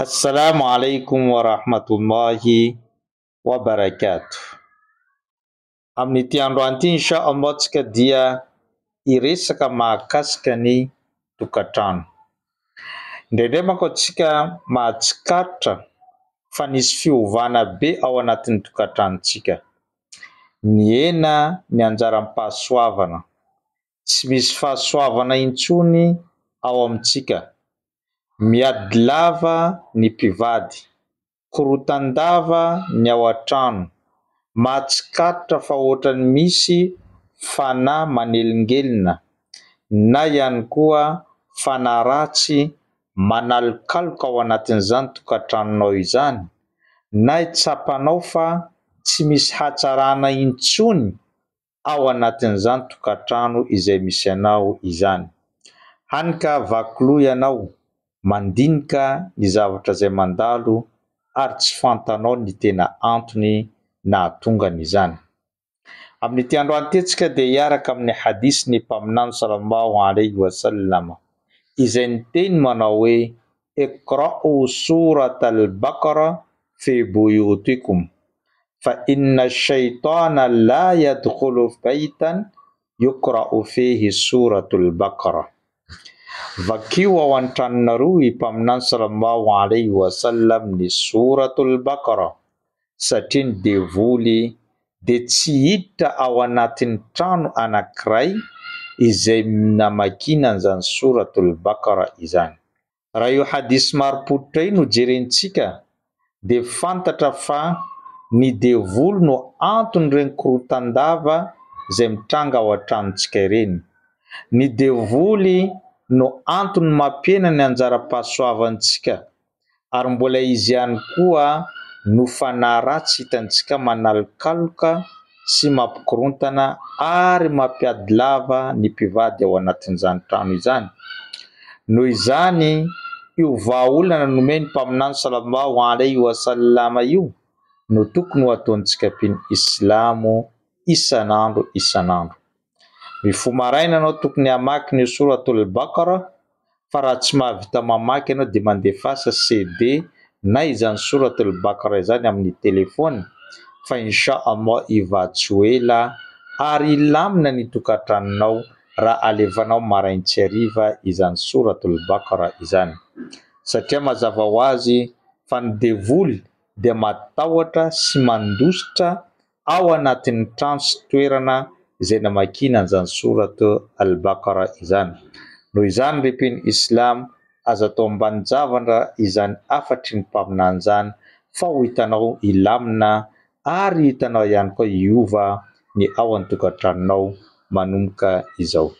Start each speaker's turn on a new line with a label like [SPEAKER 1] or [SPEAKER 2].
[SPEAKER 1] Assalamu alaikum wa rahmatullahi wa barakatuh. Amin'ity androany ity insha Allah tsika dia hiresaka mahakasika ny tokantrano. Indraindray manko antsika mahatsikaritra fa nisy fiovana be ao anatin'ny tokantranontsika. Nihena ny anjaram-pahasoavana. Tsy misy fahasoavana intsony ao amintsika. Miady lava ny mpivady, korotan-dava ny ao an-trano, mahatsikaritra fa ohatran'ny misy fanahy manelingelina na ihany koa fanahy ratsy manalokaloka ao anatin'izany tokantranonao izany, na tsapanao fa tsy misy hatsarana intsony ao anatin'izany tokantrano izay misy anao izany. Hany ka vaky loha ianao mandinika ny zavatra izay mandalo ary tsy fantanao ny tena antony nahatonga an'izany. Amin'ity androany ity tsika dia hiaraka amin'ny hadith ny Mpaminany sallallahu alayhi wa sallam izay niteny manao hoe Iqra'u surat al-Baqara fi buyutikum fa inna ash-shaytana la yadkhulu baytan yuqra'u fihi suratul Baqara. Vakio ao an-tranonareo i Mpaminany sallallahu alayhi wa sallam ny suratul Baqara satria ny devoly dia tsy hiditra ao anatin'ny trano anankiray izay namakiana an'izany suratul Baqara izany. Raha io hadith marim-pototra io no jerentsika dia fantatra fa ny devoly no anton'ireny korotan-dava izay mitranga ao an-tranontsika ireny. Ny devoly no antony mampihena ny anjara-pahasoavantsika ary mbola izy ihany koa no fanahy ratsy hitantsika manalokaloka sy mampikorontana ary mampiady lava ny mpivady ao anatin'izany trano izany. Noho izany, io vahaolana nomen'ny Mpaminany Sallallahu Alaihi Wasallam io no tokony ho ataontsika mpino Islamo isan'andro isan'andro. Mifoha maraina ianao tokony hamaky ny Souratoul Baqara fa raha tsy mahavita mamaky ianao dia mandefasa CD na izany Souratoul Baqara izany amin'ny telephone fa Insha Allah hivaha tsy ho ela ary hilamina ny tokantranonao raha alefanao marain-tsy hariva izany Souratoul Baqara izany. Satria mazava ho azy fa ny devoly dia matahotra sy mandositra ao anatin'ny trano sy toerana izay namakiana an'izany Sourate Al-Baqarah izany. Noho izany ry mpino Islam, aza atao ambanin-javatra izany hafatry ny Mpaminany izany fa ho hitanao hilamina ary hitanao ihany koa hiova ny ao an-tokantranonao manomboka izao.